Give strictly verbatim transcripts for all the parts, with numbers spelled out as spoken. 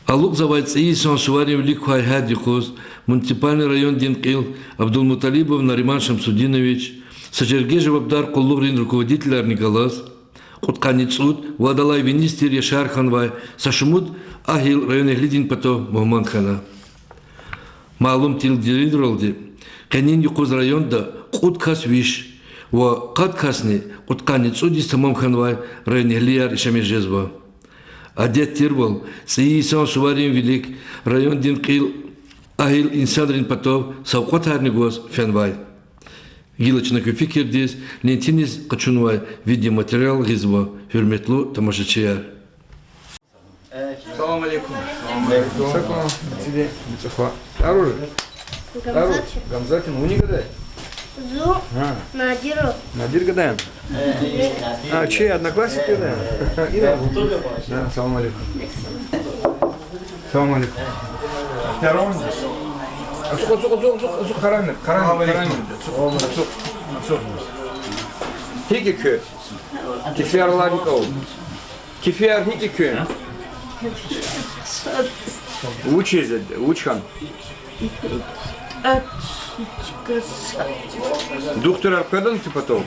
Алукьзавай цӀийи йисан суварин вилик квай гьяд юкъуз муниципальный райондин кьил Абдулмуталибов Нариман Шамсудинович, са жерге жавабдар къуллугърин руководителарни галаз, кьудкъанни цӀуд ва адалай виниз тир яшар хьанвай са шумуд агьил районэгьлидин патав мугьман хьана. Малум тирдалди, къенин юкъуз районда кьуд кас виш ва къад касни кьудкъанни цӀуд йис тамам хьанвай районэгьлияр яшамиш жезва. Адет тирвал, цӀийи йисан суварин вилик райондин кьил агьил инсанрин патав савкьватарни гваз фенвай. Гила чна куь фикирдиз лентиниз къачунвай видеоматериал гъизва, гьуьрметлу тамашачияр. Салам алейкум. Алейкум. Сакун, циди, бицӀухва. Тӏарур. Тӏарур. Гамзатин. Гамзатин, вуни гадай? Зун. Гьа. Надиру. Надир гадай? А, чи одноклассник гадай? Ира. Гьа, салам алейкум. Салам алейкум. Ахтярон. Ацукь, ацукь, ацукь, ацукь, ацукь, къарагъмир, къарагъмир, къарагъмир. Ацукь, ацукь, ацукь. Гьикӏ я куьн? Кефервилер гьикӏ ава? Кефервилер гьикӏ я куьн? Вучиз, вуч хьана? Духтурар къведани куь патав?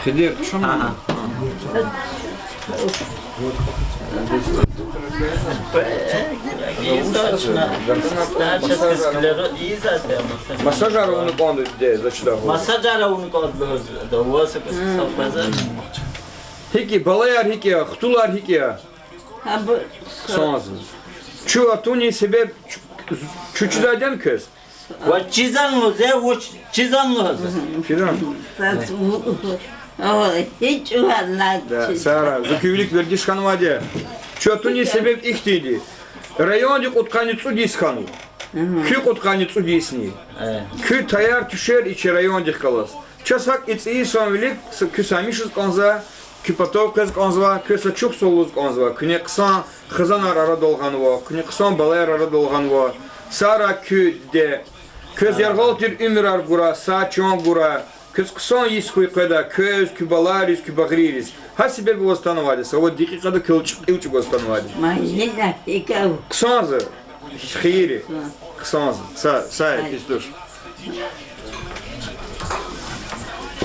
Хидир, чун. Ага. Массажар авуна кӏанда, де, зачда. Массажар авуна кӏанда, да, васа куса. Гьикӏ я, балаяр гьикӏ я, хтулар гьикӏ я? Хъсан. Чу атуни себеб чу-, чу чидайдани квез? Ва чизан лугьуз, э, вуч, чизан лугьуз. Чизан. О, гьич валлагь. Да, чизан. Сара, зун куь вилик вердиш хьанвайди я. Чу атуни себеб ихьтинди. Районди кьудкъанни цӏуд йис хьанва. Куь кьудкъанни цӏуд йисни. Э. Куь таяр-туьшер и чи райондихъ галаз. Чаз гьакӏ и цӏийи йисан вилик с-, куь саймишиз кӏанзава, куь патав къвез кӏанзава, квез са чухсагъул лугьуз кӏанзава, куьне хъсан хизанар арадал гъанва, куьне хъсан балаяр арадал гъанва, сара куь диде, квез яргъал тир уьмуьрар гурай, сагъ чан гурай, квез хъсан йис хьуй къведай, квез, куь балайриз, куь багърийриз. Гьа себеб ваз атанвайди, са вад декьикьада квел чӏ-, кьил чӏугваз атанвайди. Хъсан за, хийир я. Хъсан за, са, са пис туш.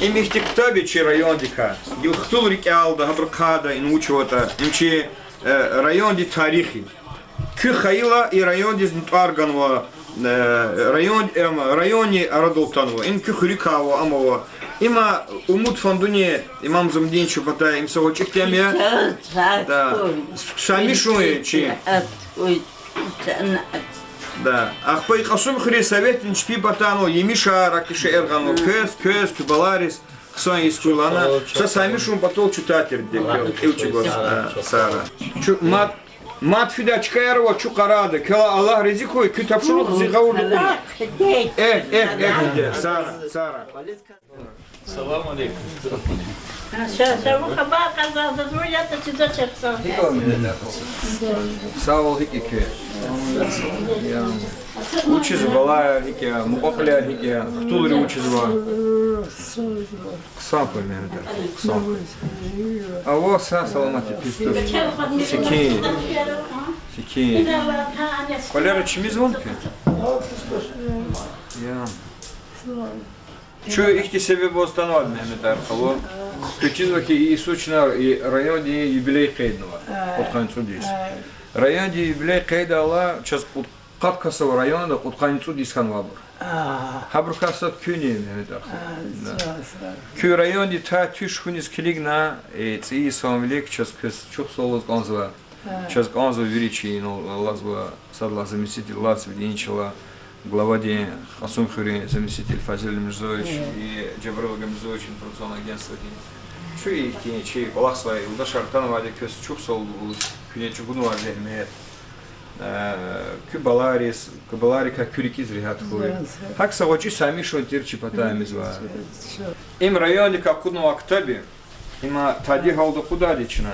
Им ихьтин ктаб я чи райондикай. Гила хтул рикӏелда, гьабурухъ къведа, им вуч аватӏа. Им чи, э, районди тарих я. Куь хайила и райондиз мутӏар ганва, э, район, эм, районни арадал атанва. Им куь хуьруькай ава, ам ава. Има Умуд фондуни, Имам Зумдин чи патай, им са гъвечӏи ктаб я. Да. Саймишун я чи. Да. Ахпа и Кьасумхуьруьн советдин чпин патай ана емишар, аки шейэр гъанва, квез, квез, куь балайриз хъсан йис хьуй лагьана. Са саймишун патал чу тайтир диде, квел кьил чӏугваз, а, сара. Чу мад, мад фидай чкаяр ава, чу къарагъда, квелай Аллагь рази хьуй, куь тапшуругъ зи гъавурда кьуна. Эхь, эхь, эхь, диде, сара, сара. Салам алейкум. Сагъ ва гьикӏ я куьн? Вучиз балаяр, гьикӏ я, мукьва-кьилияр гьикӏ я, хтулри вучзава? Хъсан хьуй, Мегьамед, хъсан хьуй. Ава, сагъ-саламат я, пис туш. Секин. Секин. Кӏвалера чимизвани куьн? Я. Чу ихьтин себеб ваз атанвайди, Мегьамед Архалу. Квез чизва хьи, и йисуз чна и райондин юбилей къейднава. Кьудкъанни цӏуд йис. Райондин юбилей къейдайла чаз кьуд-, къад кас ава районда кьудкъанни цӏуд йис хьанвайбур. Гьабурукай сад куьн я, Мегьамед Архалу. Да. Куь райондин тай-туьш хьуниз килигна, э, цӏийи йисан вилик чаз квез чухсагъул лугьуз кӏанзава. Чаз кӏанзава вири чи, ну, алазва, сад лагьай заместитель, лацвидин чала, главадин, Кьасумхуьруьн заместитель Фазиль Мирзоевич и Джабраил Гамзатович информационный агентстводин. Чу ихьтин чи кӏвалахзавай юлдашар атанвайди квез чухсагъул лугьуз, куьне чӏугунвай зегьмет. Э, куь балайриз, куь балайрикай куь рикӏиз регьят хьуй. Гьакӏ са гъвечӏи саймишун тир чи патай ийизвай. Им райондикай акъуднавай ктаб я. Има тади гьалда акъудайди чна.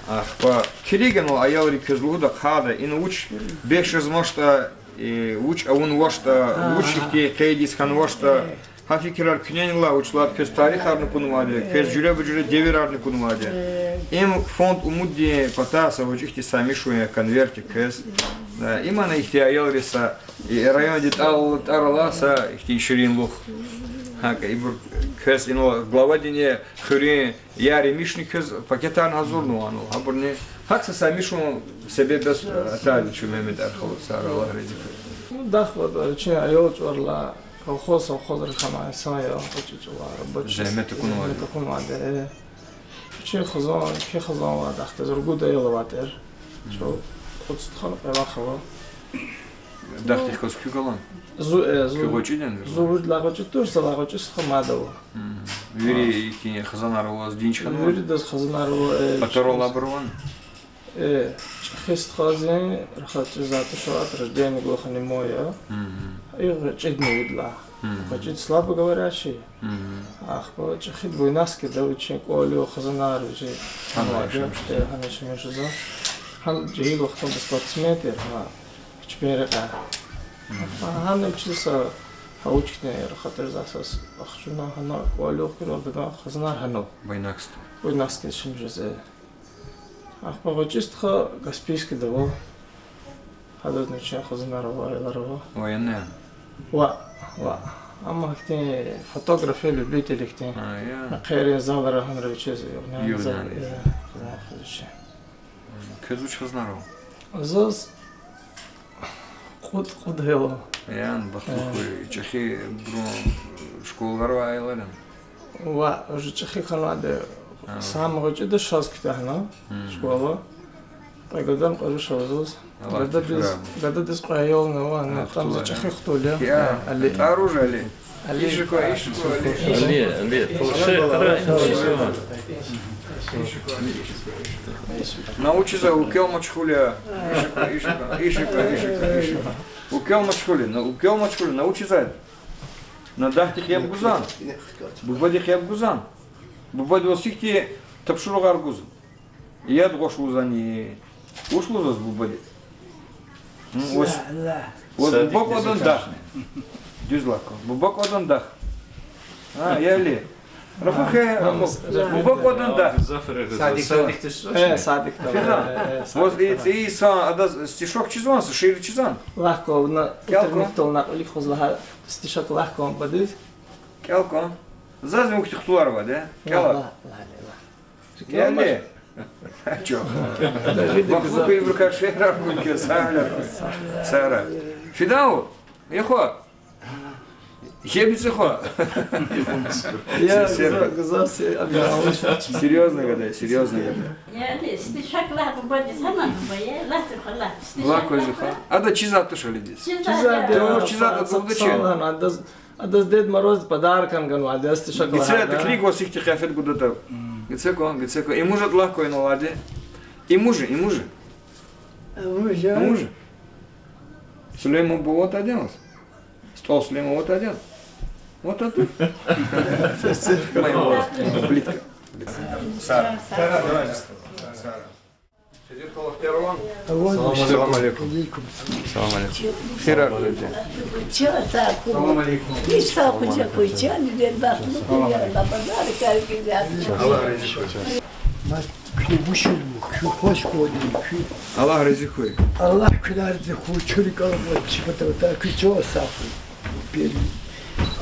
Ахпа килигна аялри, квез лугьуда, къагъда, ина вуч бес жезвачтӏа, э, вуч авунвачтӏа, вуч ихьтин къейд ийиз хьанвачтӏа, Гьа фикирар куьнени лагь, вучиз лагьайтӀа квез тарихарни кьунвайди я, квез жуьреба-жуьре девирарни кьунвайди я. Им фонд Умуддин патай са гъвечӀи ихьтин самишун я, конверт я квез. Имана ихьтин аялриз са, и районди тӀал-, тӀар алай са ихьтин ширинлух. ГьакӀ, ибур квез инал главадин, хуьруьн яр-емишни квез пакетарни гьазурнава инал, гьабурни. ГьакӀ са самишун себеб бес атайди чун Мегьамед Архалу сагърай, Аллагь рази хьуй. Ну, дахватӀа вичин аял чӀурла, колхоз, совхозра хьанвай инсан я, гъвечӀи чӀавуз, рабочий. Зегьмет акунвайди. Зегьмет акунвайди, э. Вичин хизан, куь хизан авайди, дахдиз ругуд аял авай тир. Чун кьуд стха, кьве вах ава. Дахдихъ галаз куьн галан? Зун, э, зун. Куь гъвечӀидани? Зун виридалай гъвечӀи туш, залай гъвечӀи стха мад ава. Вири ихьтин хизанар аваз динж хьанва? Виридаз хизанар ава, э. Патарал абур авани? Э, чӀехи стхадин, рахаз чизвай туш, аватӀа рождение глухонемой я. И гъвечӀидни виридалай. ГъвечӀиди слабоговорящий. Ахпа чӀехиди Буйнакскида вичин кӀвал-югъ, хизанар вичин. Гьана яшамиш жезва. Гьана яшамиш жезва. Гьана жегьил вахтунда спортсмен тир, гьа, Куьчбин рекьяй. Гьана вичиз са гьа учкдин рахатур за сас ахчуна, гьана кӀвал-югъ хьана, адан хизанар гьана. Буйнакскида. Буйнакскида яшамиш жезва. Ахпа гъвечӀи стха Каспийскида ава. Гьадазни вичин хизанар ава, аялар ава. Военный я? Ваъ, ваъ. Амма ихьтин фотограф я, любитель ихьтин. А, я. Мехъерин залра гьанра вичиз, югъни, югъни за-, я, хизан хуьзвач. Квез вуч хизанар ава? Заз кьуд, кьуд аял ава. Яни, бахтлу хьуй, чӀехибурун школада авай аялар яни? Ваъ, уже чӀехи хьанвайди, самый гъвечӀиди шаз куьтягьна школа. ТӀа гадани кьве руш ава заз. Гададиз, гададиз кьве аялни ава, ана там зи чӀехи хтул я. Али. ТӀаруж Али. Али. Ишиква, ишиква, Али. Али, Али, туши кара. Научиза, укел машгъул я. Ишиква, ишиква, ишиква, ишиква, ишиква. Укел машгъул я, на, укел машгъул я, научиза. На дахдихъ яб гузвани? Бубадихъ яб гузвани? Бубади ваз ихьтин тапшуругъар гузва. Яд гъваш лугьузвани? Вуч лугьузва бубади? Ваз, ваз буба кӀвадан дах. Дуьз лагь кван. Буба кӀвадан дах. А, яли. Рахух, рахух. Буба кӀвадан дах. Садикда. Э, садикда. Фидан. Э, э, ваз садикда. И, и са адаз стишок чизвани, са шиир чизвани? Лагь кван, на утренниктал накьвилик хуьз лагьай стишок лагь кван бубадиз. КӀел кван. Заз мухтихтулар ва, де? КӀела. Лагь, лагь, лагь. Яни? Чох. Бахтлу хьуй, ибурукай шиирар кун квез, сагърай. Сагърай. Фидаву? Я хва? Ебиц хва? Я, гзаф, гзаф се обижалась. Серьёзно гадай, серьёзно гадай. Яни, стишок лагь бубадиз, гьаман буба, я, лагь, лагь, стишок лагь. Лагь квез хва? Ада чизвай туш Алидиз. Чизвай, я. Чизвай, ада чизвай, ада чизвай. Адаз Дед Мороз подарок ганвайди я, стишок лагьайди я. Гице, тикриг ваз ихьтин къияфет гудатӀа. Гице кван, гице кван. И муж лагь кван инал ада. И муж, и муж. И муж. Сулейман буба аватӀа адаз? СтӀал Сулейман аватӀа адаз? Вот это. Моя мама. Плитка. Сара. Сара, давай. Сара. Салам алейкум. Салам алейкум. Хирар. Салам алейкум. Аллагь рази хьуй. Аллагь куьн рази хьуй, чуьри калабла чи патаватар, куьн чан сагъ хьуй. Бери.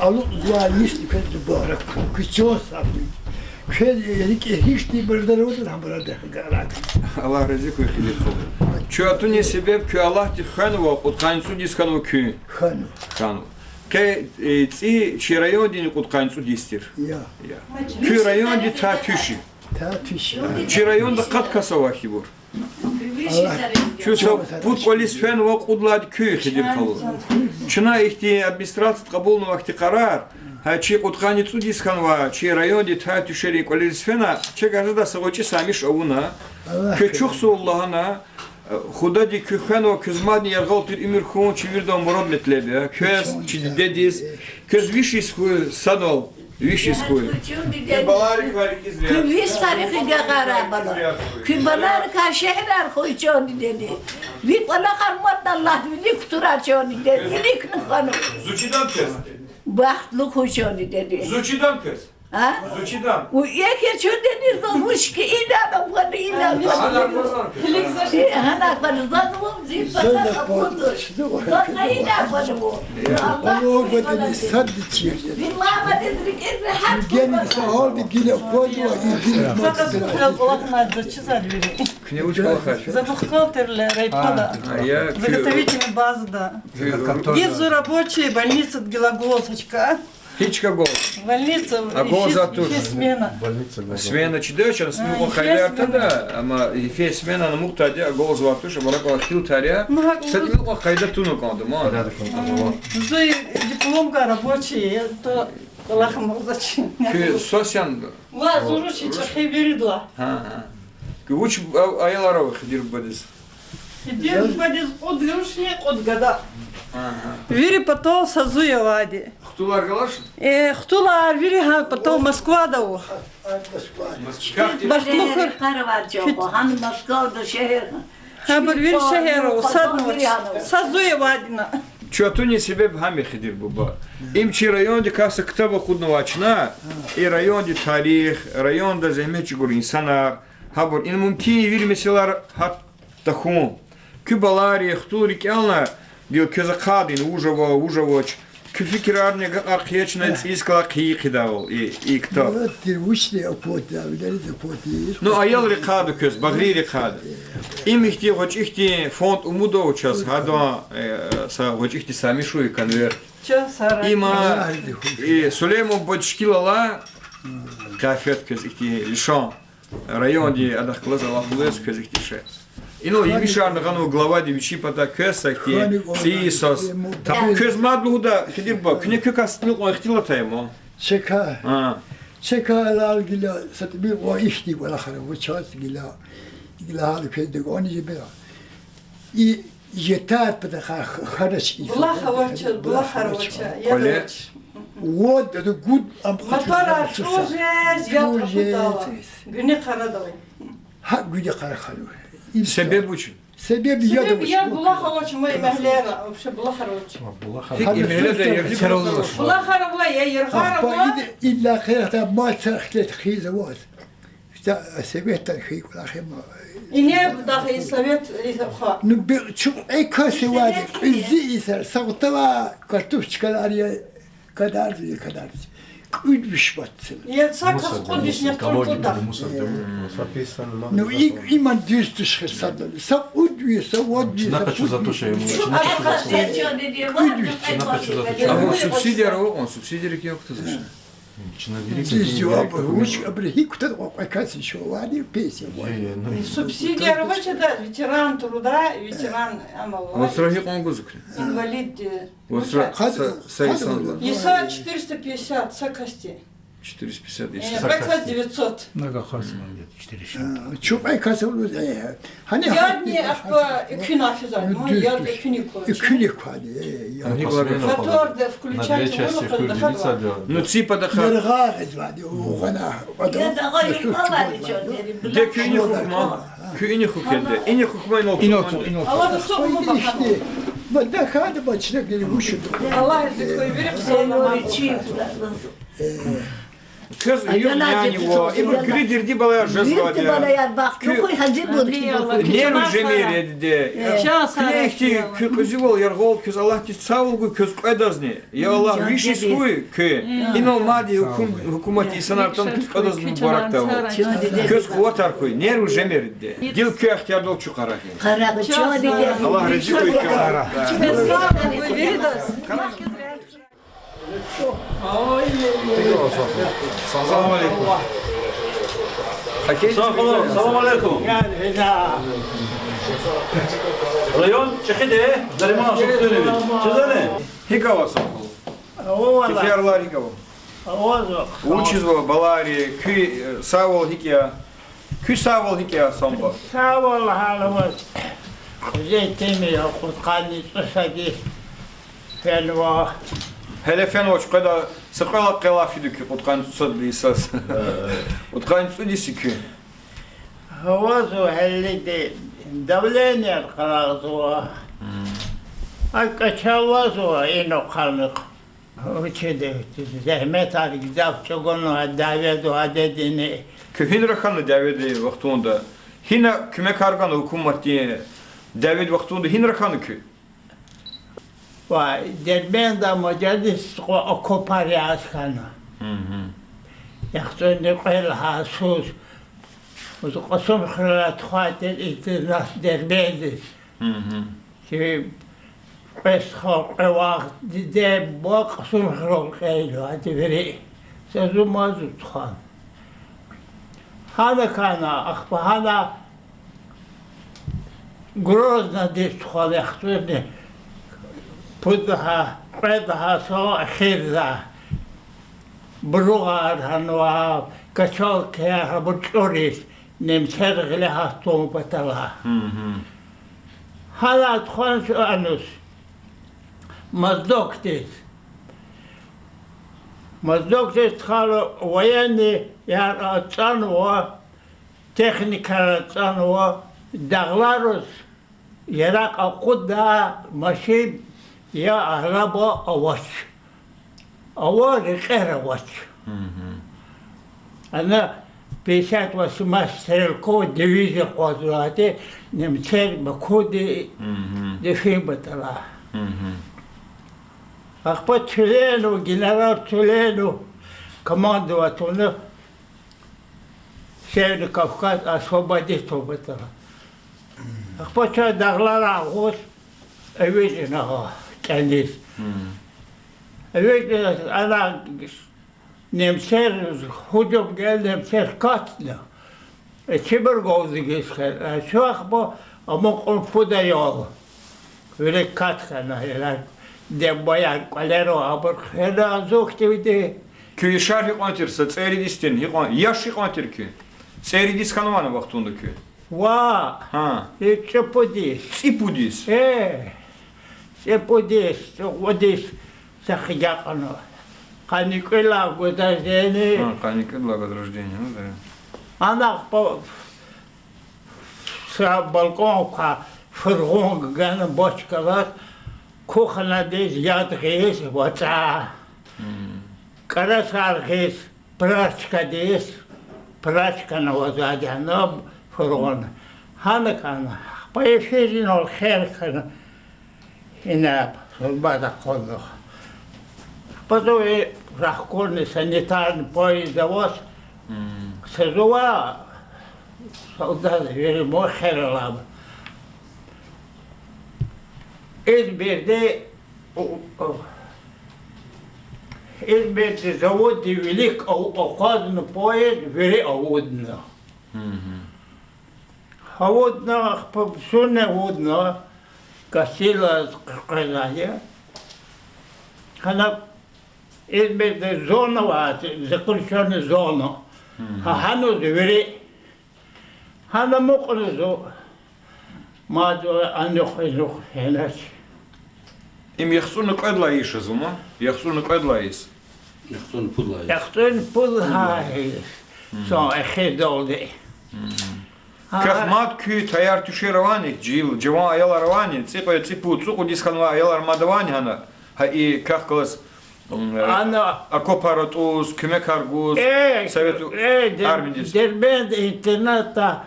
Алукьзавай йис квез мубарак хьуй, куьн чан сагъ хьуй. Квез рикӀе гьихьтин мурадар аватӀа, гьа мурадар хкарака. Аллагь рази хьуй, Хидир халу. Чун атунин себеб куьн Аллагьдихъ хвенва, кьудкъанни цӀуд йис хьанва куьн. Хьанва. Хьанва. Къе, э, цӀи чи райондин кьудкъанни цӀуд йис тир. Я. Я. Куь районди тай туьш я. Тай туьш я. Чи районда къад кас авай хьтинбур. Чун са пуд кӀвализ фенва, кьуд лагьайди куьн я, Хидир халу. Чна ихьтин администрацияди кьабулнавай ихьтин къарар, гьа чи кьудкъанни цӀуд йис хьанвай чи районди тай туьшерин кӀвалериз фена, чаз гьажда са гъвечӀи самиш авуна, квез чухсагъул лагьана, Худади куьн хвенва, квез мадни яргъал тир уьмуьр хьун, чи виридан мурад-метлеб я, квез, чи дидедиз, квез виш йис хьуй санал, виш йис хьуй. Куь баларикай рикӀиз рехъ. Куьн виш йисарихъ агакьарай, бала. Куь баларикай шегьерар хьуй, чан дидеди. Ви кӀвалахар мадни Аллагьди вилик кутурай, чан дидеди, виликни хьанва. Зи чидач квез. Бахтлу хьуй чан дидеди. Зун чидан квез? А? Зун чидан? У, яке чун дидеди зун вуч ки, ина да вуна, ина. Ана кваз ана квез? Э, ана кваз заз вун зин пата капудуш. Заз ина кваз вун. Аллагь Аллагь кваз дидеди сад чир. Виллагь, ма дидеди рикӀиз регьят. Гени са гьалди гила кваз ва и гила. Факъат квел кӀвалахна заз чизар вири. Куьне вуч кӀвалахар? За бухгалтервиле райпода. А, я, заготовительный базада. Куь- Гила зун рабочий, больницада гила гваз чка. Гьич чка гваз. Больница, а гваз физ-, затуш. Физ смена. Больница гваз. Смена чидач, ана, а, смена физ къайдардатӀа, смена. Амма физ смена ана мухтади, а гваз затуш, амма ракӀа хил таря. Ну, гьакӀ. Са тӀимил къайда туна кӀанда, ма. Порядок кӀанда, ма. Зун дипломга рабочий, я то кӀвалахмазач. Куь сос яни? Ва зуру чи чӀехи виридалай. Гьа, гьа. Куь вуч а-, аялар ава Хидир бубадиз? Хидир бубадиз кьуд рушни, кьуд гада. Гьа, гьа. Вири патал са зун я авайди. Хтулар галачни? Э, хтулар вири гьа патал Москвада ава. Москва. Бахтлу хуьр. Шегьер къаравай чӀавуз, гьана Москвада шегьер. Гьабур вири шегьерда ава, садни авач. Са зун я авайди ина. Чун атунин себеб гьам я, Хидир буба. Им чи райондикай са ктаб акъуднавай чна, и райондин тарих, районда зегьмет чӀугур инсанар, гьабур, ина мумкин я вири месэлаяр гьат тахьун. Куь балайри, хтул рикӀелна, гила квез ахъайда ина вуж ава, вуж авач. Куь фикирарни, агакьарни хъия чна, цӀийиз галай хъийи хъийидайвал и, и ктаб. Мурад тир вучни акъудна, вилериз акъудна. Ну, аялри ахъайда квез, багърийри ахъайда. Им ихьтин гъвечӀи хьтин фонд Умуд ава чаз, гьадан, э, са гъвечӀи хьтин сами шуй, конверт. Има, э, Сулейман бубадин шикил алай къияфет квез ихьтин лишан. Райондин адахъ галаз Аллагь вуч лугьуз квез ихьтин шей. Инал емишарна гъанва главади вичин патай квез са ихьтин цӀийи саз. Та квез мад лугьуда, Хидир буба, куьне квекай са тӀимил кьван ихтилат ая ман. Чекай. А. Чекай алай гила са тӀимил кьван ихьтин кӀвалахар ава чаз гила. Гила гьал квез дагъани жибера. И жетар патахъай х-, харач и. Булах авач, булахар авач, яд авач. Вад ругуд ам къачуз. Моторар чӀуржез, яд къачуз. Гуьне къарадал. Гьа, гуьне къара хьанва. Себеб вуч? Себеб яд авач. Себеб яд, булах авач, ма и мягьлера вообще булахар авач. ГьикӀ и мягьледа яд авач? Булахар ава, я яргъар ава. Ахпа ин, ин лакъерата мад са хилет хизаваз. Са советдал хьайи кӀвалах я ма. Ине дахи совет, и хва. Ну, бе-, чу кьве кас авайди, кьуьзуь йисар, сагътава картошкалар я, кадарди, кадарди. Кьуьд виш вацил. Я са кас кьуд вишни кьуд кьуд. Ну, и, иман дуьз туш хьи садал. Са кьуд виш, са вад виш, са кьуд виш. Чна къачуз атуш я, чна къачуз атуш я. Кьуьд виш. Чна къачуз атуш я. Абур субсидияр ава, субсидияр икӀ я кутаз. Чна вири. Зи жаваб вуч, абуру гьикӀ кутада кьван кас ишавани, пенсия авай. Е, е, ну. Субсидияр авач ада, ветеран труда, ветеран амал. Вацра гьикьван гузва куьне? Инвалид, э, вацра вуч са, са инсан. Иса четыреста пятьдесят, са касди. Четыреста пятьдесят, э, иса. Са кас девятьсот. Нагахъ сад ман я, четыреста. А, чу кьве кас авуна, э, Гьана ядни ахпа экуьнай физва, ну, дуьз, яд дуьз. Экуьнай кваз. Экуьнай кваз, э, яд. Мотор да включать авуна кьван даха. Ну, ци патахъай. Яргъа гъизвайди, у гъана, адан. Яд агъа юкъалай чан дери. Де куьн ини хукма, куьн ини хукеда, ини хукма ина. Ина, ина. Аллагь да сукъ мубахана. Ма дахада бачна гели вушу. Аллагь рази хьуй, вири хъсан. Э. Квез югъ-няни ава, ибур гридерди балаяр жезвайди я. Нерви жемир эди де. Куьне ихьтин куь кьуьзуьвал, яргъал квез Аллагьдиз цавугуй квез кьведазни. Я Аллагь, виш йис хьуй куь. Инал мад гьукум-, гьукумат инсанар атана квез кьведазни мубаракда ава. Квез къуватар хьуй, нерви жемир эди де. Гила куь ихтиярдал чу къарагъин. Аллагь рази хьуй квез. Салам алейкум. Салам алейкум. Район чӀехиди, Нариман Шамсудинович. Чизани? ГьикӀ ава, сагъул? Ава, валлагь. Кеферла гьикӀ ава? Ава, зак. Вучизва балари, куь, э, савал гьикӀ я? Куь савал гьикӀ я, Самба? Савал гьал аваз. Зетеми я, кьудкъанни цӀусади. Фенва. Гьеле фенвач, къведа, са кьве лагьай фида куь кьудкъанни цӀусади йисаз. Кьудкъанни цӀуд йис я куь. Авазва гьелелди, давление къарагъзава. Мм. А качалвазва ина къанихъ. Вучиз, зегьметар гзаф чӀугуна дяведин вахтунда. Куьн гьинра хьана дяведин вахтунда? Гьина куьмекар гана гьукуматдин, дяведин вахтунда гьинра хьана куьн? Ва Дербентда мажлис кьван окопар яз хьана. ЯхцӀурни кьве лагьай йисуз, Кьасумхуьрел тухвайтӀа интернат Дербентдиз. Чи кьве стха, кьве вах, диде, буба Кьасумхуьрел кӀелайди вири. Са зун мад зун тухвана. Гьана хьана, ахпа гьана Грознодиз тухвана яхцӀурни пуд лагьай, кьвед лагьай йисалай эхирдай. Буругъар гьанва, качалкаяр, гьабур чӀуриз, немсер гъиле гьатун патала. Гьана тухвана чун ануз, Моздокдиз. Моздокдиз тухвана военныйяр ацӀанва, техникаяр ацӀанва, дагълариз яракь акъудда, машин я араба авач. Ава, рекьер авач. Ана пятьдесят восьмая стрелковая дивизия акъвазвайди, немсер Бакуди дефин патала. Ахпа Тюленов, генерал Тюленов командовать авуна Северный Кавказ освободить авун патал. Ахпа чун дагълара агъуз, эвичӀна кӀаниз. ЭвичӀна, ана немсер гьужум гайила, немсер катна. Э, чибур галаз гьиз хьана, э, чун ахпа амукьун пуд аял. Вири кат хьана, яр, дебаяр, кӀвалера абур хвена, зун хьтинди. Куь яшар гьикьван тир, са цӀеридиз тин, гьикьван, яш гьикьван тир куь? ЦӀеридиз хьанвани вахтунда куь? Ва, гьа, и цӀипуд йис. ЦӀипуд йис? Э, цӀипуд йис, цӀикьвед йис са хгакьна. Къанни кӀуьд лагьай год рождения. А, къанни кӀуьд лагьай год рождения, ну да. Ана ахпа са балкӀан квай фургъун гана бочкадиз, кухнядиз яд гъиз вацӀа. КӀарасар гъиз прачкадиз, прачкана вацӀа гана фургъун. Гьана хьана, ахпа эфирдал хер хьана. Ина сурбаз акъудна. Ахпа зун и рахкурни санитарный поезд аваз, са зува солдат вири мухер алама. Измирди, Измирди заводдин вилик ав-, акъвазна поезд, вири авудна. Авудна, ахпа зунни авудна, гостиница къекъвена я. Гьана Измирда зона авай, заключённый зона. Гьа, гьаниз вири. Гьана амукьна зун. Мад анихъ-инихъ фенач. Им яхцӀурни кьвед лагьай йис жезва ман? ЯхцӀурни кьвед лагьай йис? ЯхцӀурни пуд лагьай йис. ЯхцӀурни пуд лагьай йис. Сон эхирдалди. Квехъ мад куь таяр-туьшер авани, жегьил, жаван аялар авани, цӀикьвед, цӀипуд, цӀукьуд йис хьанвай аялар мад авани гьана? Гьа и квехъ галаз, м, э, окопар атӀуз, куьмекар гуз, э, Совет э, Дер-, армиядиз. Дербент интернатда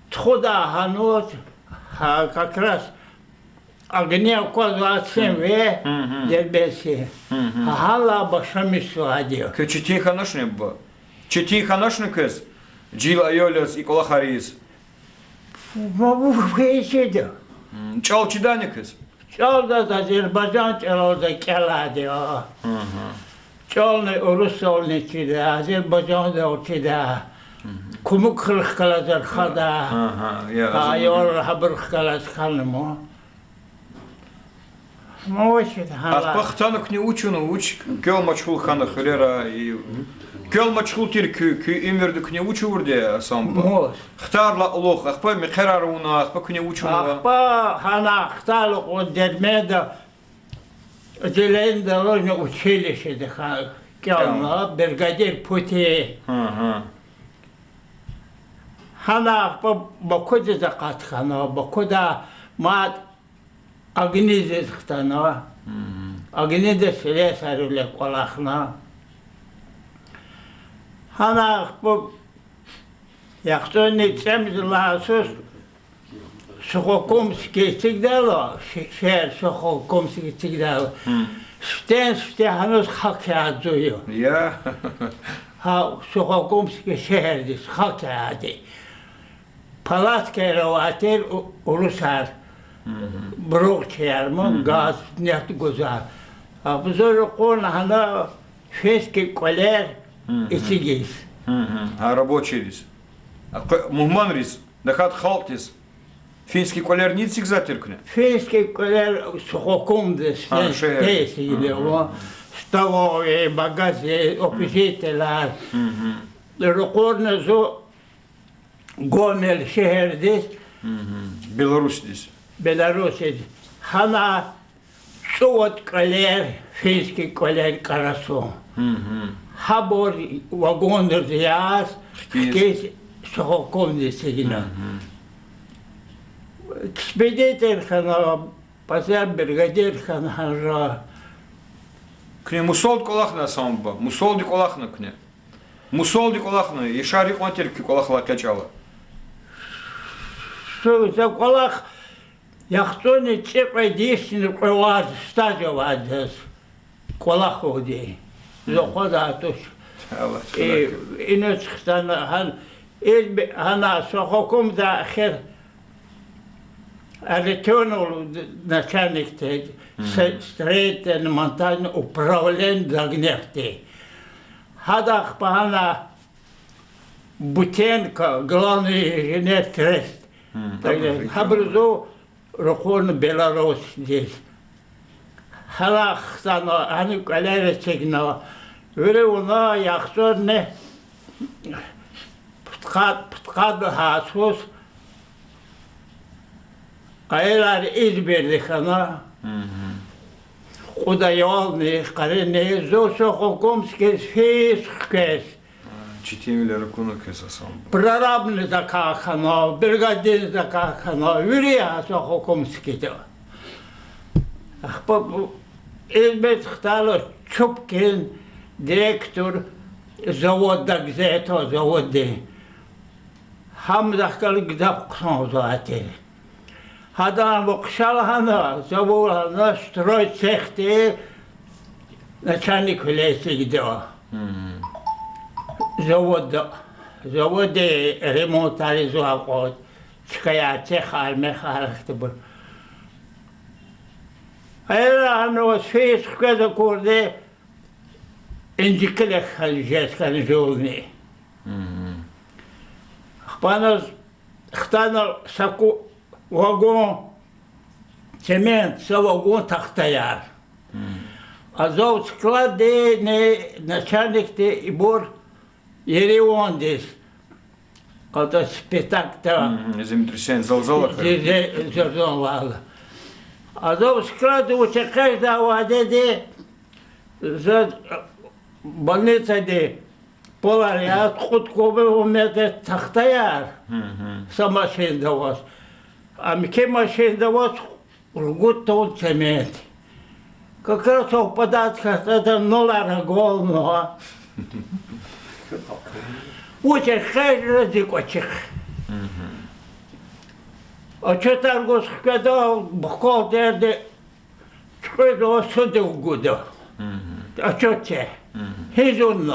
тухудай гьануз, гьа, как раз огневка двадцать семь В, Дербентдин. Гьа, гьанлай башламишзавайди я. Квез четин хьаначни, буба? Четин хьаначни квез? Жегьил аял яз и кӀвалахар ийиз. Ма, бу, бу, ичида. М, чӀал чидани квез? ЧӀал заз Азербайжан чӀалал за кӀелайди я. ЧӀални урусдални чида, Азербайжандал чида. Кумукрихъ галаз рахада. Аялар гьабурухъ галаз хьана ман. Ахпа хтана куьне вуч авуна, вуч квел машгъул хьана хуьрера, и квел машгъул тир куь, куь уьмуьрда куьне вуч авурди, Гьасан буба? Хтарла кьулухъ, ахпа мехъерар авуна, ахпа куьне вуч авуна? Ахпа гьана хтарла кьулухъ Дербентда железнодорожное училищеда хьана кӀелна, бригадир пути. Гьана ахпа Бакудиз акъат хьана, Бакуда мад огнизиз хтана. Огнедо слесарь вилик кӀвалахна. Гьана ахпа яхцӀурни цӀемуьжуьд лагьай йисуз Сухокумск эцигдайла, ше-, шегьер Сухокумск эцигдайла, сифтени-сифте гьаниз хак яз зун я. Я. Гьа Сухокумск шегьердиз хак яди. Палаткаяр авай тир у-, урусар. Буругъчияр, ман, газ, нефть гузвай. Абзур ракъурна гьана финский кӀвалер эцигиз. Гьа рабочийриз. Ахъ-, мугьманриз, тахьайтӀа халкьдиз. Финский кӀвалер ни эцигзавай тир куьне? Финский кӀвалер Сухокумск, а, шегьер. Столовая, магазин, общежитиелар. Ракъурна зун Гомель шегьердиз. Беларусдиз. Беларусдиз. Гьана цӀувад кӀвалер, финский кӀвалер кӀарасун. Гьабур вагонриз яз хкиз, хкиз Сухокумск эцигна. Экспедитор хьана, паза бригадир хьана гьана. Куьне мусалди кӀвалахна, Гьасан буба, мусалди кӀвалахна куьне? Мусалди кӀвалахна, яшар гьикьван тир куь кӀвалахал экъечӀайла? Шу, за кӀвалах яхцӀурни цӀикьвед йисни кьве варз стаж авай заз кӀвалахалди. Зун акъвазай туш. Аллагь, э, чуьнак. Иниз хтана гьан, ил би-, гьана Сухокумскда эхир Арутюнов начальник тир, с-, строительно-монтажный управление загнехти. Гьада ахпа гьана Бутенко, главный инженер трест. Гьабур зун ракъурна Беларусдиз. Гьана хтана, гьана кӀвалер эцигна. Вири вуна яхцӀурни пудкъад, пудкъад лагьай йисуз аялар Изберда хьана. Кьуд аялни, къарини, зун Сухокумскиз физ хквез. Четинвилер акуна квез, Гьасан буба. Прорабни закай хьана, бригадирни закай хьана, вири я Сухокумскда. Ахпа бу-, Изберда хтайла Чупкин, директор заводда, газетдин заводдин. Гьам захъ галаз гзаф хъсанзавай тир. Гьадан вахъша лагьана, завод лагьана, стройцехдин начальниквиле эцигда. Заводда, заводдин ремонтариз акъваз, чкаяр, цехар, мехар ахьтинбур. Эгер гьана ваз физ хквез акурди, инжикилихъ хьана жез хьана жуьлни. Ахпа ана хтана са ку-, вагон цемент, са вагон тахтаяр. Азав складдин начальникди ибур Еревандиз, атӀа спектакльда, землетрясение, зилзала хьана, зилзала. Азав склад вуч экъечӀдайвайди, заз больницадин полар яз кьуд кубовый метр тахтаяр са машинда аваз. А муькуь машинда аваз ругуд тонн цемент. Как раз совпадать хьана, ада нулар агална. Вуч экъечӀна зи кӀвачихъ. Отчётар гуз хкведа, бухгалтерди чуькьуьзва, судив гуда. Отчёт це. Гьи зунни?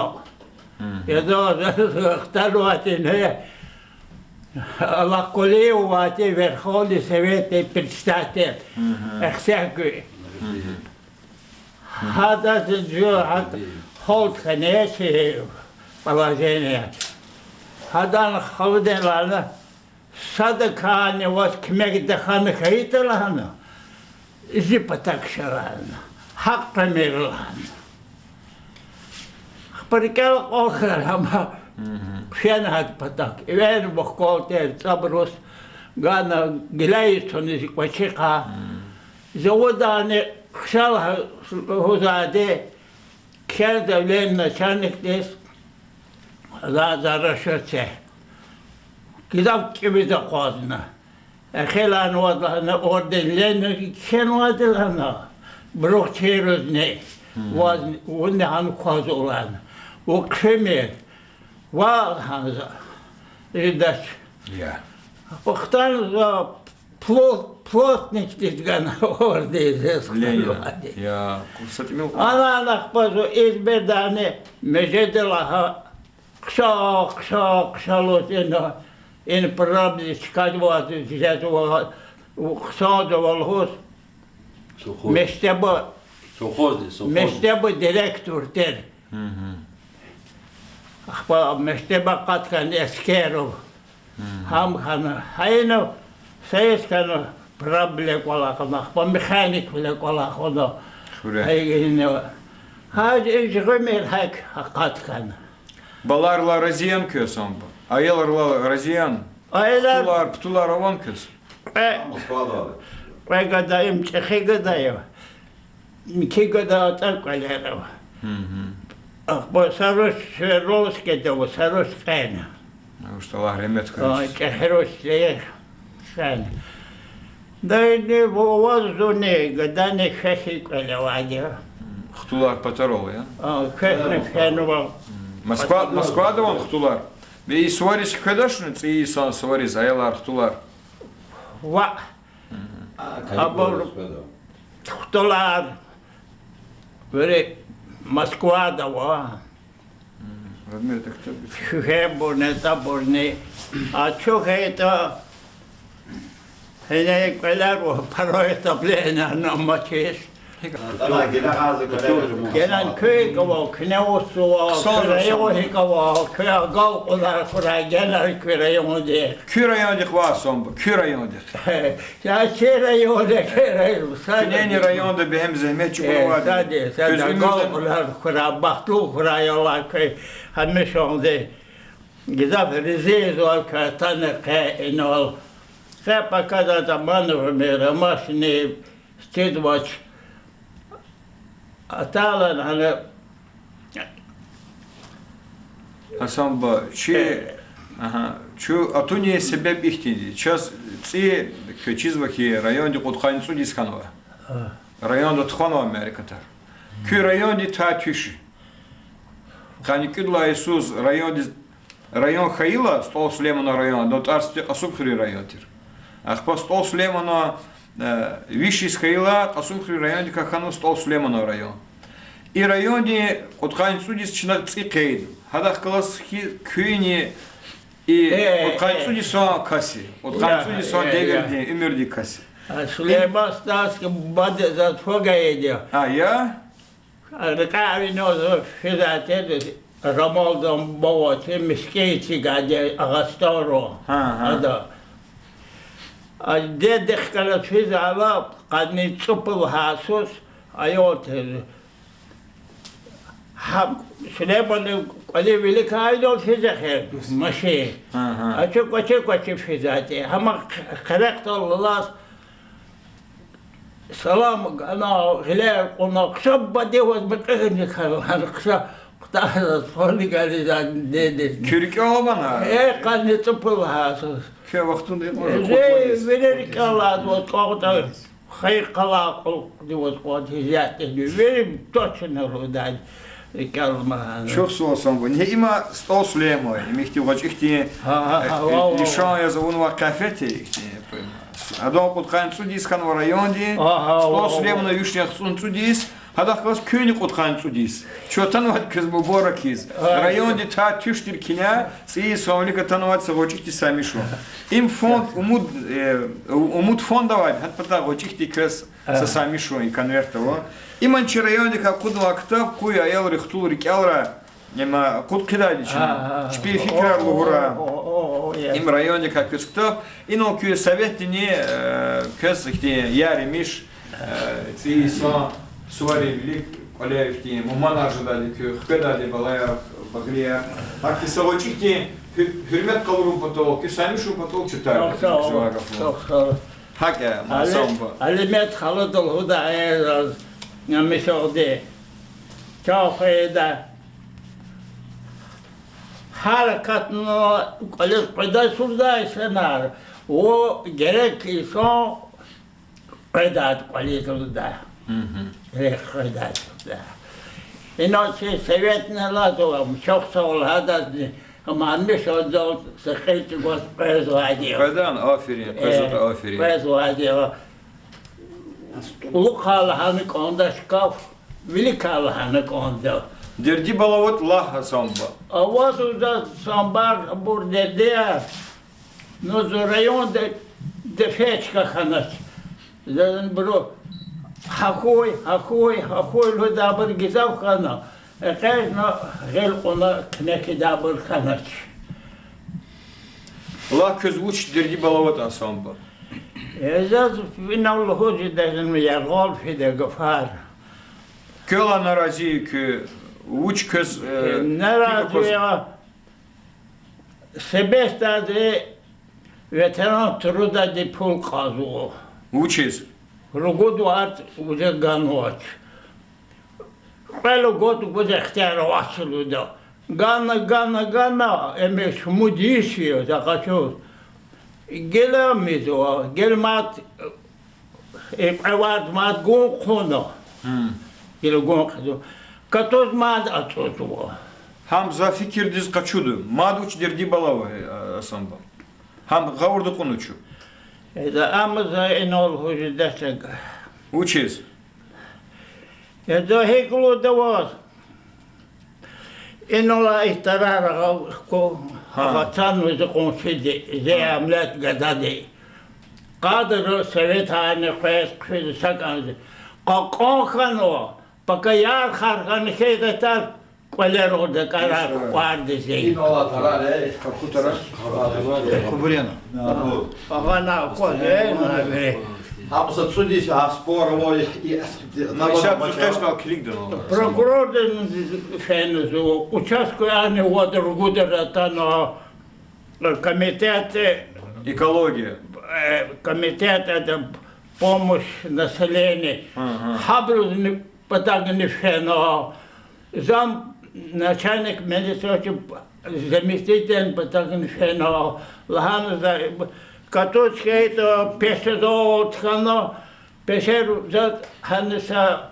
Я за, за, за, хтанвайди, Аллахкъулиев авайди, Верховный Советдин председатель. Эхсягуй. Гьадаз жуьре гьакӀ гьалд хьана чи положение. Гьадан халудин лагьана, садакайни ваз куьмек тахьана хьайитӀа лагьана, зи патак ша лагьана, гьахъ тӀимил лагьана. Ахпа рикӀел акьван хьана, ам фена гьадан патак. Эвел бухгалтер, цӀабуруз гана, гилаиз туна зи кӀвачихъ. Заводани хъша лугьузвайди, кхьенва Ленин начальникдиз, за, за расчёт це. Гзаф кӀевиз акъвазна. Эхир лагьана, ваз лагьана, орден Ленина кхьенвайди лагьана, Абурухъ чирзни, ваз вуна гьана кваз улан. Ву хъфимир. Вал гьанза. Идач. Я. Вахтанза плот-, плотникдиз гана ордизес Ленин. Хъвалуади. Я, са тӀимил кьван. Ана, ана ахпа зун Избердани межеди лагьа, хъша, хъша, хъша лугьуз ина, ин проблема чкадваз жезва, хъсанзава лугьуз. Совхоз. Мектеба, совхозди, совхоз. Мектеба директор тир. Ахпа мектеб акъат хьана Эскеров. Гьам хьана, гьа ина, са йис хьана, проблема кӀвалахна, ахпа механиквиле кӀвалахна. Хуьре. Гьа ина, гьа жи-, жи гъуьмир гьакӀ акъат хьана. Балайрилай рази яни квез, Самба? Аялрилай рази яни? Аялар. Хтулар, птулар авани квез? Кьве, кьве гада, им чӀехи гада я. Муькуь гада атӀа кӀвалера ава. Ахпа са руш Свердловскида ава, са руш кьена. Руш, Аллагь регьмет хьуй. А, чӀехи руш ле кьена. Дайни ва-, ваз зунни, гадани квехъ кӀвале авайди я. Хтулар патарал я? А, квехъни кьенвал. Москва, Москвада авани хтулар? Бес и сувариз кведачни, цӀийи йисан сувариз, аялар, хтулар? Ваъ. Абур хтулар вири Москвада ава. Куьхебурни, табурни. А чу хьайитӀа, гьина кӀвалер ава, порой отопление амачиз. Генани куь гьикӀ ава, куьне вуч ава, куь район гьикӀ ава, куь агалкьунар хьурай генани куь райондихъ. Куь райондихъ ваъ, Самба, куь райондихъ. Я чи район, я куь район, са куьнени районда бегьем зегьмет чӀугунвайди. Сади, сади, агалкьунар хьурай, бахтлу хьурай, Аллагь куь гьамишанда. Гзаф рази я заз куь атана къе инал. Къе пака за заман гъуьмир амачни, стидвач. Атайла гьана Гьасан буба, чи, агьа, чун атуниз себеб ихьтинди я. Чаз цӀи квез чизва хьи, районди кьудкъанни цӀуд йис хьанва. Районда тухванва мярекатар. Куь районди тай туьш я. Къанни кӀуьд лагьай йисуз райондиз, район хьайила, СтӀал Сулейманан район, адан тӀвар-сифте Кьасумхуьруьн район тир. Ахпа СтӀал Сулейманан, э, виш йис хьайила, Кьасумхуьруьн райондикай хьанва СтӀал Сулейманан район. И районди кьудкъанни цӀуд йис чна цӀи хъийида. Гьадахъ галаз хьи куьнни и кьудкъанни цӀуд йисан кас я, кьудкъанни цӀуд йисан девирдин, уьмуьрдин кас я. Сулейман Стальский бубади заз фу гайиди я. А, я? РикӀяй вине зун физвай тир, Рамалдан буба авай тир, мискӀин эцигайди я Агъастайран. Ада. А дидедихъ галаз физвайла, къанни цӀипуд лагьай йисуз аял тир. Гьа Сулейманан кӀвалин виликай инал физ эхир машин. А чун кӀвачи-кӀвачи физвай тир. Гьам хъ-, хъирекъдал алаз салам гана, гъилер кьуна, хъша бадеваз мекьигни калан, хъша хъуьтӀуьз фони гализ дедиз. Куь рикӀел амана? Э, къанни цӀипуд лагьай йисуз. Куь вахтунда икьван вири рикӀел алаз кӀватӀ, хайи къалай кьулдиваз кьван тежятӀни, вири точно лугьудай рикӀел амана. Чухсагъул, Гьасан буба. Им я СтӀал Сулейман, им ихьтин гъвечӀи хьтин, э, лишан яз авунвай къафет я ихьтин. Адан кьудкъанни цӀуд йис хьанва районди, СтӀал Сулейманан вишни яхцӀурни цӀуд йис, гьадахъ галаз куьнни кьудкъанни цӀуд йис. Чун атанвайди квез мубарак ийиз. Районди тай туьш тир куьне, цӀийи йисан вилик атанвайди са гъвечӀи хьтин са мишун. Им фонд, Умуд, э, Умуд фонд авайди, гьадан патай гъвечӀи хьтин квез са, са мишун, и конверт ава. Им чи райондикай акъуднавай ктаб, къуй аялри хтул рикӀелрай, им акъуд хъийидайди я чна. Чпин фикирар лугьурай. Им райондикай квез ктаб. Инал куь советдини, э, квез ихьтин яр-емиш, э, цӀийи йисан суварин вилик кӀвале ихьтин мугьманар жедайди, куь хкведайди балаяр, багърияр. Гьахьтин са гъвечӀи хьтин гьуьр-, гьуьрмет къалурун патал, куь са мишун патал чун тариф ийизва гафун. ГьакӀ я, Гьасан буба. Алимет халудал гьуда, э, заз, я мисалди, чан хвейида. Гьаракатна кӀвализ къведай-судай инсанар, ва герек инсан къведай кӀвализ лугьудай. Рехъ къведай. Ина чи советни лазва, мчахъ са лагьайдазни, амни шадзал са кьил чӀугваз къвезвайди я. Къведан, аферин, къвезватӀа, аферин. Къвезвайди я. ТӀулухъай лагьана кӀанда шкаф, виликай лагьана кӀанда. Дерди-балават лагь, Гьасан буба. Аваз заз самбар, абур дердияр. Ну, зи районда дефечка хьанач. Зазни буру гьахьуй, гьахьуй, гьахьуй лугьудайбур гзаф хьана. ЭкъечӀна гъил кьуна куьмек ийидайбур хьанач. Лагь квез, вуч дерди-балават, Гьасан буба? Э, заз инал лугьуз жеда, заз яргъал фида гафар. Квелай нарази я куьн, вуч квез, э, Э, нарази я. Себесдайди ветеран трудадин пул кьазва. Вучиз? Ругуд варз вузе ганвач. Кьве лугуд вузе ихтияр авач лугьуда. Гана, гана, гана, ам шумуд йис я за къачуз. Гила мизва, гила мад, э, кьве варз мад гун хъувуна. Гила гун хъувуна. Катуз мад ацӀузва. Гьам за фикирдиз къачуда. Мад вуч дерди-балава, э, Гьасан буба? Гьам гъавурда кьуна чун. Э, за ам за инал лугьуз жеда са. Вучиз? Э, за гьикӀ лугьуда ваз. Инал ихтияр ава хьи, Гьа. Гьасан визи къуншиди, зи Гьа. Амлет гадади. Къадир советарни къвез хъфиз са кӀанз. Кьакьан хьанва, пака ярх-ярх хьана хьайитӀа, кӀвалер гъуд акӀарар кукӀвардиз. Инал тарар, э, кьакьан тарар. Хъубурена. Агъана акваз, э, на вири. Гьам са цӀуд йис а спор ава, и, и, Исятда зи къечдал килигда. Прокурордин фена зун, участковыйни вад-ругуд атана, комитет, э, Экология. Э, комитет, это, помощь населению. Ага. Гьабурузни патагни фена. Зам начальник милиции, заместитель патагни фена. Лагьана за, катуз хьайитӀа, пешезавал тухвана, пешер за гьаниса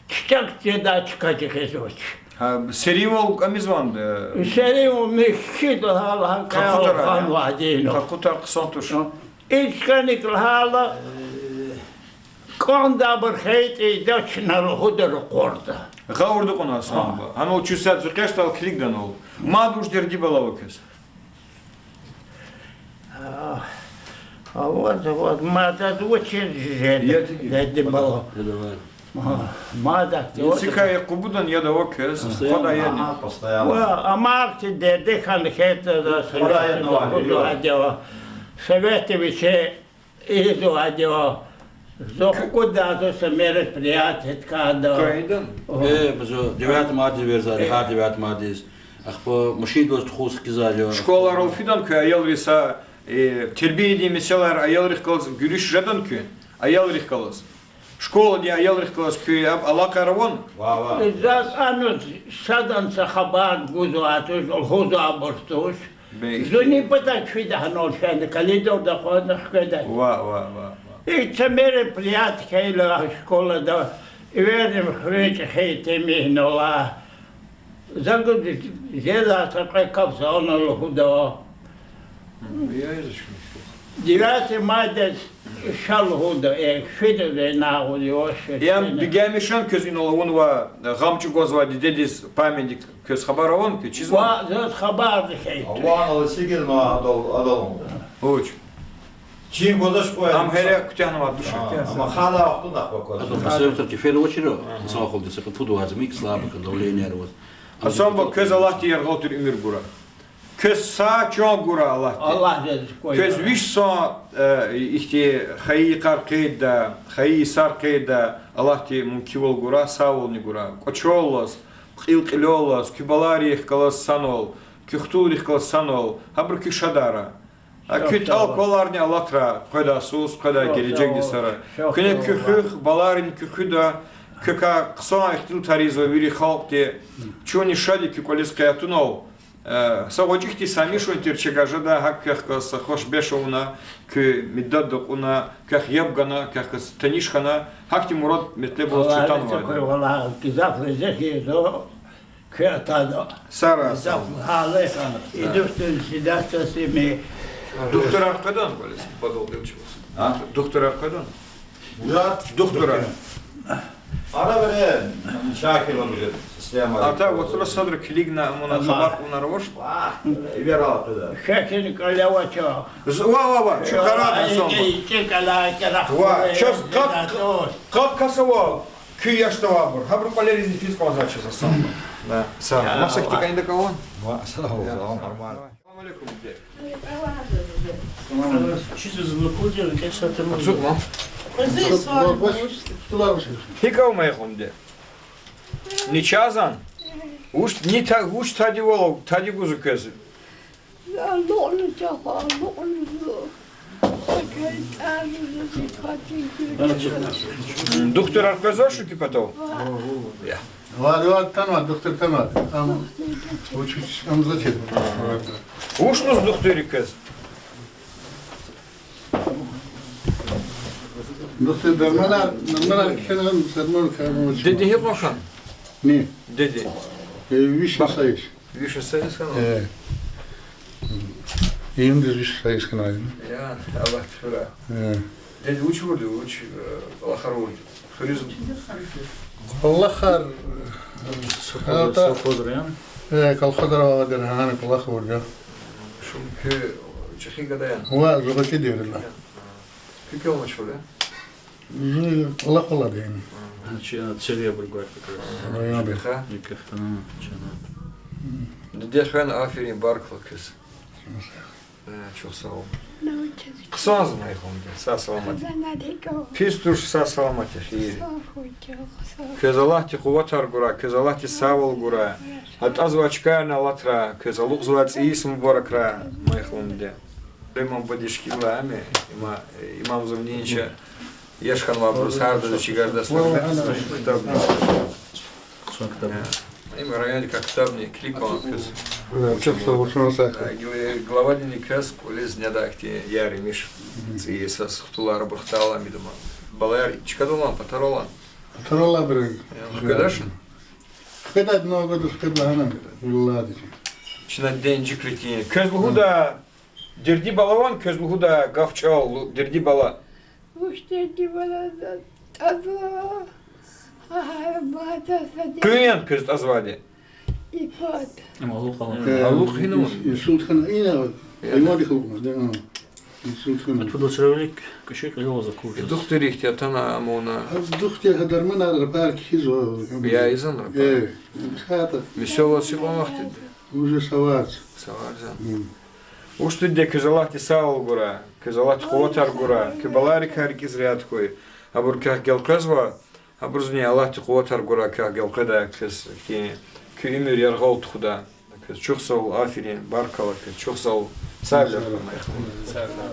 чичаг жедай чка жи гъизвач. Гьа, серинвал кӀамизван, э, серинвал михьида гьал гьакӀ хъакъутар, гьанвайди я. Хъакъутар хъсан туш. И чканик лагьайла, кӀандайбур хьайитӀа, ида чна лугьуда ракъурда. Гъавурда кьуна, Гьасан буба. Гьанал чун исятда зи къечдал килигда инал. Мад вуч дерди-балава квез? А, а вот, вот, мад заз вучиз жеда, дерди-балава. Ма, мад ахьтин, вот. Ицикай къубудан яд ава квез, хъвадай яни? Ва, амакьти дерди хьана хьайитӀа, за советдин вичи ийизвайди я, за хкудзава са мероприятие ткада. Квайдан? Э, база девятое мая верза, гьар девятое маядиз. Ахпа машиндалаз тухуз хкизва. Школайрал фидан куьн, аялриз са, э, тербиядин месэлаяр, аялрихъ галаз гуьруьш жедан куьн, аялрихъ галаз? Школадин аялрихъ галаз куь яб алакъаяр авани? Ва, ва. Заз ануз садан са хабар гузвай туш, лугьузвайбур туш. Зунни патак фида гьанал фена, коридорда акъвазна хкведа. Ва, ва, ва, ва. И са мероприятие хьайила школада, эверни хуьруьн чӀехи итимрихъ галаз. За гуз жезвай са кьве кап савуна лугьуда. Девятое майдиз ша лугьуда, э, фида вена гъуз иваш. Ям бегенмишан квез инал авунвай, гъам чӀугвазвай дидедиз памятник, квез хабар авани куьн, чизвани? Ва, заз хабарни хьайитӀа. Авани, сигизма адал, адал. Вуч? Чин гвазвач кьван. Ам гьеле куьтягьнавай туш. А, ама хана вахтунда ахпа кваз. Ада пасевтар кефер авачира, инсан халкьдиз са кьве пуд варз, мик слабый, давление аваз. Гьасан буба, квез Аллагьди яргъал тир уьмуьр гурай. Квез сагъ чан гурай Аллагьди. Аллагьди квез виш сан, э, ихьтин хайи йикъар къейдда, хайи йисар къейдда, Аллагьди мумкинвал гурай, сагъвални гурай. КӀвачеллаз, кьил-кьилеллаз, куь балайрихъ галаз санал, куь хтулрихъ галаз санал, гьабуру куь шадарай. А куь тӀал кваларни алатрай, къведай йисуз, къведай гележегдиз сарай. Куьне куь хуьх, балайрини куь хуьда, квекай хъсан ихтилатар ийизва вири халкьди. Чунни шад я куь кӀвализ къе атунал. Э, са гъвечӀи хьтин са мишун тир чага жеда, гьакӀ квехъ галаз са хуш-беш авуна, куь миддатда кьуна, квехъ яб гана, квехъ галаз таниш хьана, гьахьтин мурад-метлеб галаз чатанвайди. Валлагь, гзаф лезет ийизва квез атана. Сара гзаф сагъ. Гьале хьана. Идур сидатасими. Духтурар къведан, кӀвализ бадал гъил чӀугуз. А? Духтурар къведан? Мурад. Духтурар. Ара вере, Шакир уже система. Ата, вацра садра килигна, амуна хабар кьунар авач. Вах, вера туда. Хетин кӀалавача. З-, ва, ва, ва, чу къарагъна сама. Ва, чаз къад, къад касавал. Куь яшда авайбур. Гьабурун кӀвалериз физ кӀанзавач за сама. Да, са. Масакди кӀанда калан? Ва, сагъ ул, нормально. Салам алейкум, де. Ацукьна. ГьикӀ ава, Майхъум, де? Ни чазан? Вуч, ни та-, вуч тадивал, тади гузва квез? Духтурар къвезвач куь патав? Вар, вар, танва, духтур танва. Ам, вучиз ам зачем? Вуч лугьуз духтури квез? Духтур, дарманар, дарманар кхьена, дарман кхьена вуч. Деди гьикьван хьана? Ни? Деди. Э, виш йис. Виш йис хьана? Э. Июндиз виш йис хьана. Я, Аллагь тфира. Э. Деди вуч авурди, вуч, э, кӀвалахар авурди? Хуьруьз. КӀвалахар, э, совхоз, ата, совхоз район. Э, колхозра авайди я, гьана кӀвалахар авурди я. Шум куь чӀехи гада яни? Ва, зи гъвечӀиди я. Куь кӀелна чура? Зи кӀвалахар алайди я. Чи, а, цели обругать как раз. Район. Чуьнуьхда? Чуьнуьхда, чана. Диде-хвена, аферин, баркалла квез. Э, чухсагъул. Хъсан я, Майхъумди, сагъ-саламат. Пис туш, сагъ-саламат я, хийир. Квез Аллагьди къуватар гурай, квез Аллагьди сагъвал гурай. АтӀазвай чкайрин алатрай, квез алукьзавай цӀийи йис мубаракрай, Майхъумди. Имам бадиш килигна ами, има, имамзавни инча яш хьанвайбуруз гьардаз чигарда сорбет ктабни. Хъсан ктаб. Э, им райондикай ктабни, килиг кван квез. Э, чухсагъул, чухсагъул. Э, гла-, главадини квез кӀвализ недай хьтин яр-емиш. ЦӀийи йисаз хтулар абур хтайла мидама. Балаяр чкадал алан, патарал алан? Патарал абур. Э, хкведачни? Хкведай, Новый год хкведай гьана. Виллади. Чна денжикритин. Квез лугьуда, дерди бала авани, квез лугьуда гаф чӀал, лу-, дерди бала. Вуч дерди бала, тӀазва. Агьа, бада сади. Къуьн яни квез тӀазвайди? И пад. Ам алукь алукь. Э, алукь гьинава? Инсульт хьана ина, э, имадик алукьна, да, а. Инсульт хьана. Пуд вацра вилик кӀвачи кьилел алаз акур жез. Духтур ихьтин атана амуна. Аз духтур гьа дарманар рапар кхьизва. Я изан рапар. Э, хата. Мисал ва сикьван вахтиди? Уже са варз. Са варз я. Мм. Вуч, диде, квез Аллагьди сагъвал гурай, квез Аллагьди къуватар гурай, куь балайрикай рикӀиз регьят хьуй. Абур квехъ гелкъвезва, абурузни Аллагьди къуватар гурай квехъ гелкъведай, квез хьи, куь уьмуьр яргъал тухудай. Квез чухсагъул, аферин, баркалла квез, чухсагъул. Сагърай, Майхъум. Сагърай.